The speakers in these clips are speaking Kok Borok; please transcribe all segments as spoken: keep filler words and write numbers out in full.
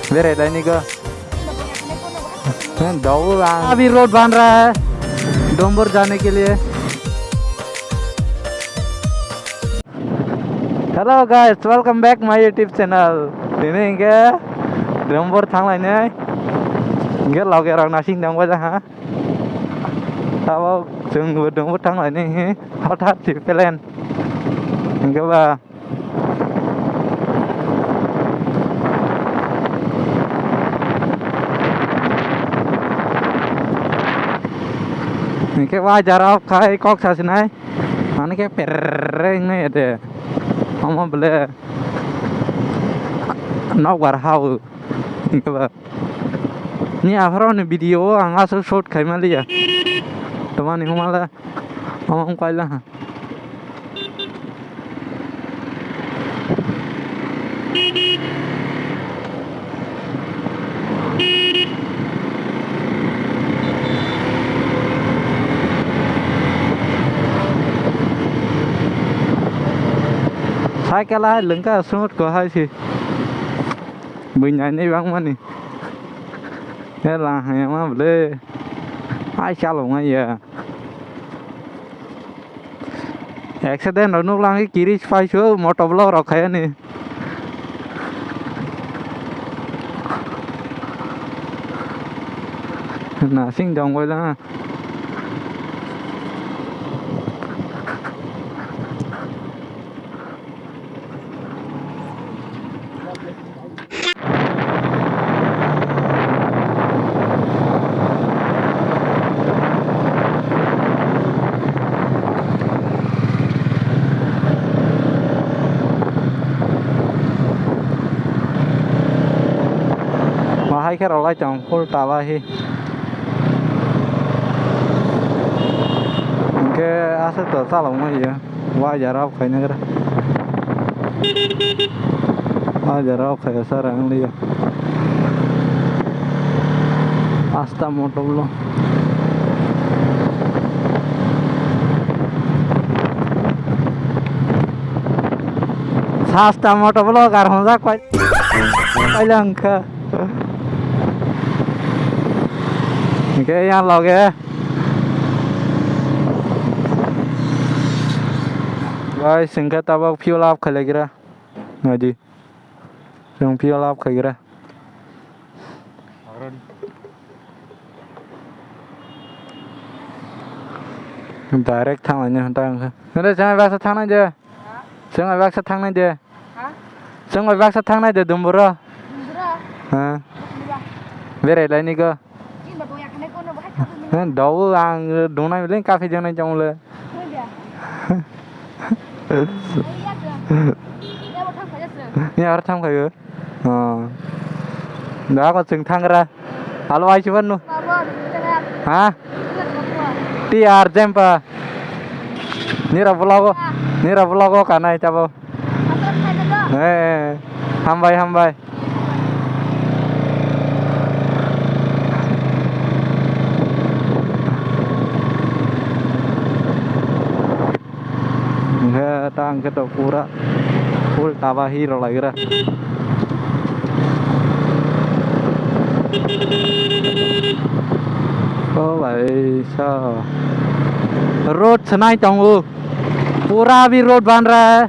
Berai laini go. Dobu ang. Abhi road ban raha hai. Dombor jane ke liye. Hello guys, welcome back my YouTube channel. Tini hingke Dombor thanglainai. Hingke loge rok nasing dong baja ha. Tabok chwng bo Dombor thanglainai hi. Hothat si plan. Hingke ba. Hingke ba jara khai kok sasinai. Ani khe perreng nai ede. Omo bole nokbar hao. Ni apharo ni video o ang aswk shoot khai maliya. Tamani humala omo wng kaila ha. Cycle hai lengka smooth ko hai si. Bui nai nai bang mani. He lang hai ma ble. Ai chalo ngai ya. Accident rok nuk lang kiri pai su moto vlog rok khai ani. Nasing dong bai lang. Bahai khe rwlai tong full tala hi. Hingke aswk to chalokma ya. Wa jara khaina gra. Wa jara khaina sara ang liya. Asta motor lo. Asta motor lo gar honjak pai. Pai langkha. Hingke yang loge. Guys, hingke tabok fuel up khlaigra. Naidi. Chwng fuel up khaigra. Direct thanglaini hwnta wngkha. Nere chwng baksa thangnai de. Chwng baksa thangnai de. Ha? Chwng bai baksa thangnai de Dumbura. Dumbura? Ha. Dumbura. Berai laini go. Chini ba doya khanai kono bahai khabu mili. He, dobu ang dungnai mili kafe jangnai chong le. Hoi dia. Hoi ya ke. Ya bo thang khaja se. Ya har thang khayo. Oh. Da ko chwng thangra. Alo ai chiban no. Babo, tengah. Ha? Tengah, tengah. T R jempa. Nira vlog o, nira vlog o kanai tabo. Asal khai na do. Eh, hambai, hambai. Hingke ta hingke to pura full taba hi rwlaigra. O bhai sa road sanai tongo, pura bhi road ban raha hai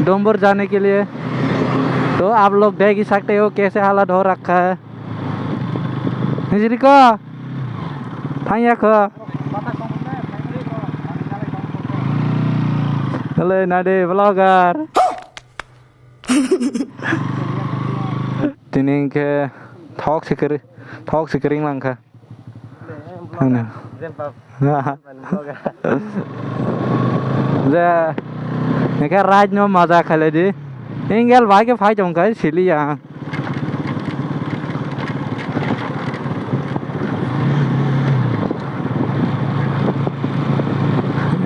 Dombor jane ke liye. To aap log dekh hi sakte ho kaise halat ho rakha hai. Hijri ko. Thangya kho. Hale nade vlogger. Tini hingke thok sikiri, thok sikiri langkha. Ano. Je, neke ride no maja khailai di. Engel bai ke phai tong kai sili ya.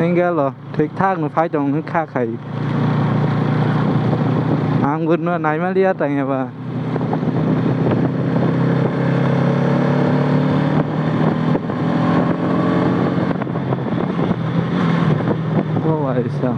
Engel lo thik thak no phai tong kha khai. Ang gurno naima liya tang ya ba. Oh, I saw.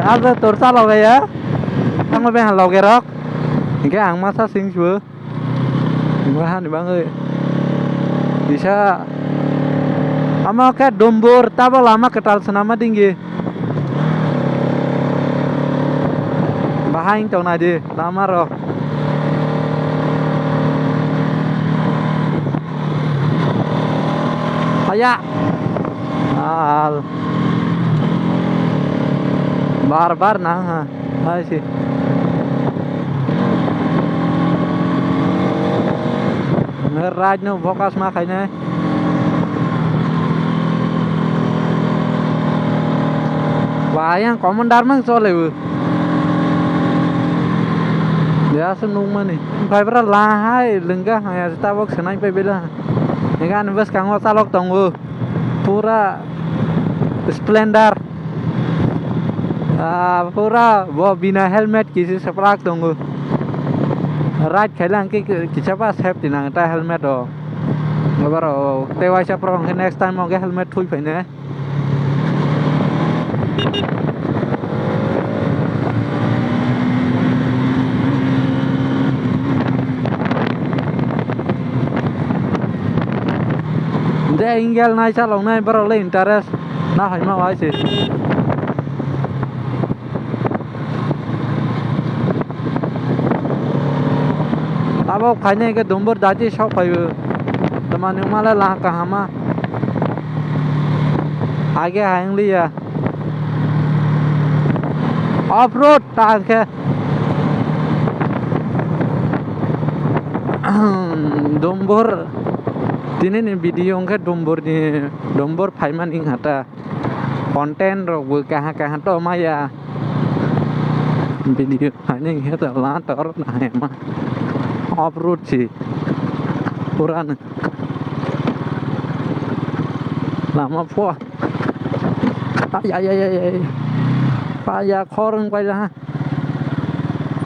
Abo tor chalok ya. Tamo beng loge rok. Hingke ang masa sing suo. Wahani bangwi. Kisa. Amo khe Dumbur, tabo lama kwtal swnama dinggi. Bahai wng tongna di lama rok. Aya. Al. Bar bar nang ha. Hai si. Ride no focus ma khainai. Ba yang commander mang chole bu. Ya se nung mani. Bai bra la hai lengga ha ya tabok senai pai bela. Egan bwskango chalok tongo. Pura Splendor. Ah, pura bo bina helmet kisi seplak tongo. Ride khaile ang khe kisa ba safety nang ta helmet o. Abar o tei waisa pro hwnkhe next time o hwnkhe helmet thui phaine. De ingel nai chalok nai borok le interest na hai ma wai se. Abo khainai khe Dumbur dati sok phaio. Tamani wngmale la kahama. Age hai wng liya. Off road ta khe. Dumbur. Tini ni video wngkhe Dumbur ni, Dumbur phaimani wngkha ta. Content rok bo kaha kaha to maya. Video ani khe to la tor na ma. Off road si. Pura no. Lama pho. Ay, ay, ay, ay, ay. Pa ya khor wng pai la ha.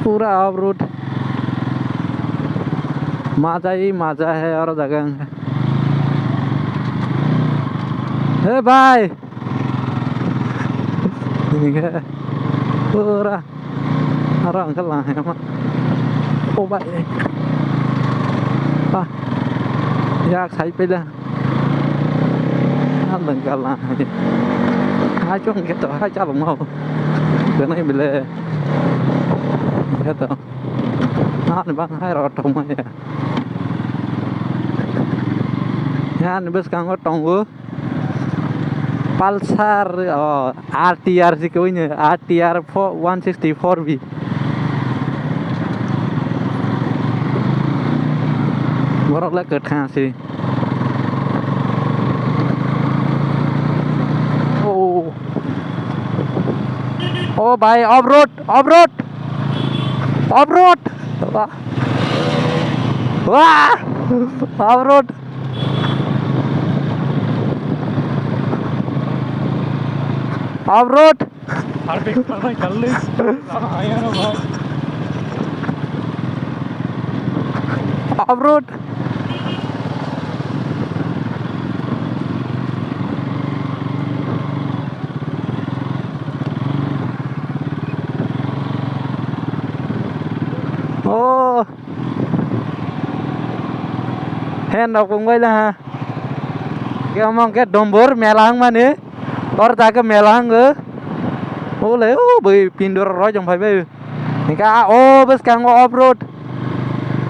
Pura off road. Maja hi maja hai oro jaga wngkha. Hey bhai. Pura. Aro ang khe lang hai ma. O bai. Ah. Yak sai pela. Ah, lang ka lang hai. Hai chong khe to hai chalong mau. Kene bile. Khe to. Ah, ni bang hai ro thong ma ya. Ya ni bwskango tongo. Pulsar, oh, R T R si kwbui no, R T R four, one sixty-four B. Borok le kwthang si. Oh. Oh, bhai, off road, off road. Off road. Wah. Wah. Off road. Off road. Off road. Oh. Hen rok wngbai la ha. Khe omo khe Dumbur mela wngmani. Or jaga mela wngwi. Ole o bui pindor roi jong phai bai. Nika o bwskango off road.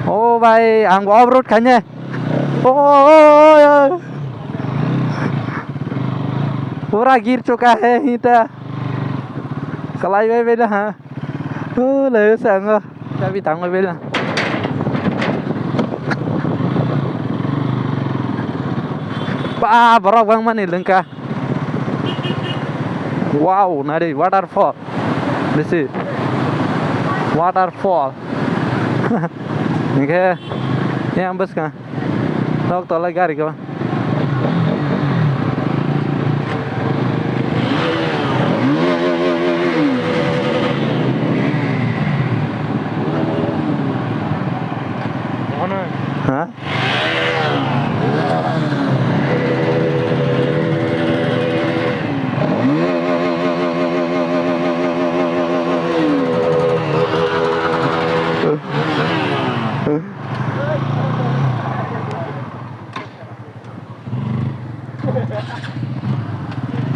O bai ang off road khanye. O, o, o, o. Pura gir chuka hai hita. Kalai bai bai la ha. Oh, layo sango. Tapi tangoi bela. Ba, borok bang mani lengka. Wow, nari waterfall. This is waterfall. Oke. Yang bus ka. Nok tolai gari ko. Ha?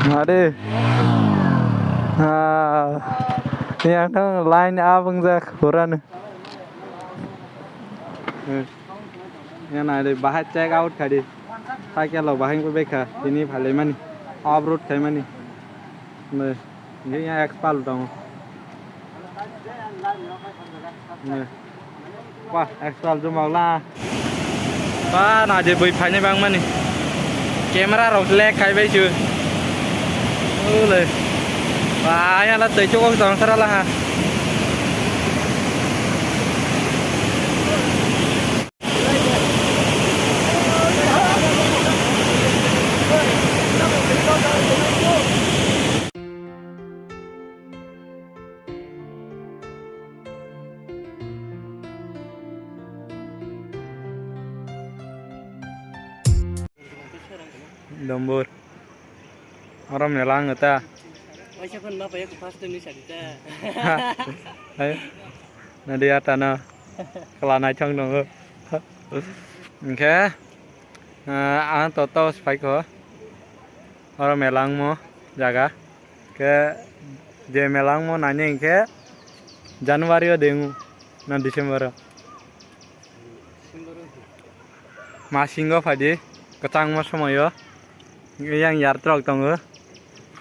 Are. Ah, yang nang line abang jak kurang. Eh, yang nai deh, bahai check out kadi. Cycle lo bahai ko bekha, ini phale mani, off road khai mani. Nai, ini yang expal dong. Nai. Wah, expal jumau la. Ba, na je bui phaini bang mani. Camera rok lag khai bai chu. Ole. Ba, ya la tei chukok tong sara la ha. Dombor. Oro mela ang ta. Waisa phone ma paya first time ni sadi ta. Hai. Nadi ata na. Kala nai thang dong. Oke. Ah, ang to to spai ko. Oro mela ang mo jaga. Ke je mela ang mo nani ke January o dengu na December o. Masingo phaidi, kwchangma somoyo. Yang yar truck tongo.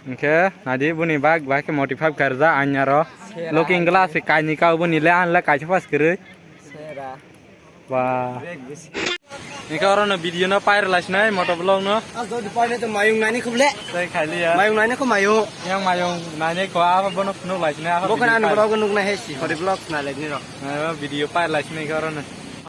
Hwnkhe, nadi buni bag, bag khe modify khairjak anyaro. Looking glass se kaini kau buni le, an le kaisa pas kwrwi. Ba. Hwnkhe oro no video no pair laisinai, moto vlog no. Ah, jodi paine to mayung nani khuble. Tei khailiya. Mayung nani khu mayung. Yang mayung nani ko abo bono phunuk laisinai, abo Bo kana video ano pair. Vlog nukna he si, hori vlog na le ni ro. Abo video pair laisinai khe oro no.